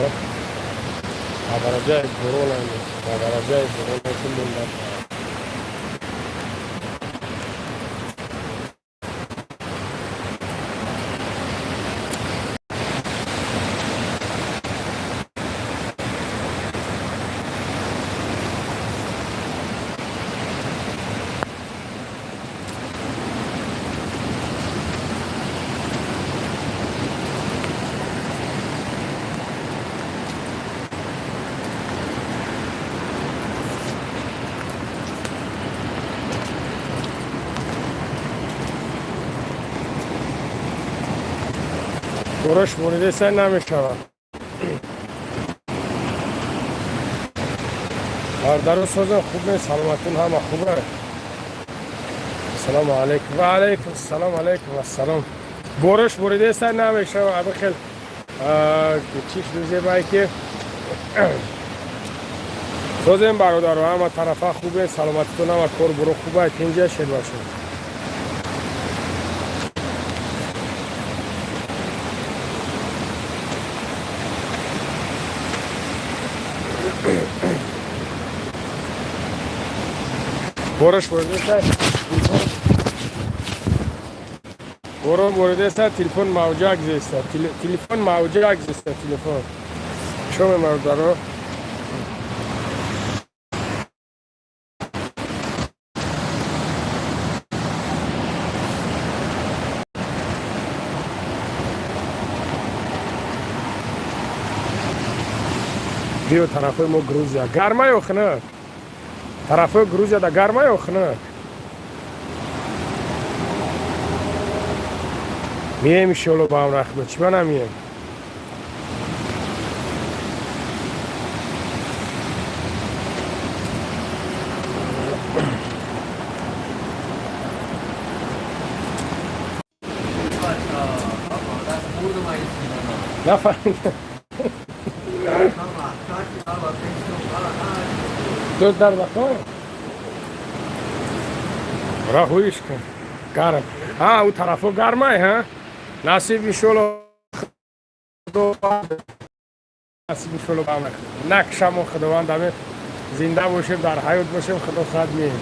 Ба дараҷаи борона, ба дараҷаи борона ки монда. Бориш буридеса, намешавад. Бародару созам, хуб, саломатун, ҳама хуб. Ассалому алайкум. Ва алайкум ассалом, алайкум ассалом. Бориш буридеса, намешавад. Аби хел чиш рӯзе ки созем. Бародару, ҳама тарафа хубе, саломатитон, ҳама кор буро хуба, тинҷа шед бошед. Бориш буридеса, борон буридеса, телефон мавҷак зеста, телефон мавҷак зеста, телефон шоме, бародаро. Биё тарафҳои мо, Грузия гарма ё хунук? Тарафҳои Грузияда гарма ё хунук? Мием, иншоалло, ба ҳам рахма. Чӣ ба намием? Нафаҳмидам. Дӯст дар бақо раҳоиш кун. Гарм, а ӯ тарафо гармай, ҳа. Насиб, иншоалло, худо насиб, иншоалло, накшамо. Худованд аме зинда бошем, дар ҳаёт бошем, худо хоҳад, меем.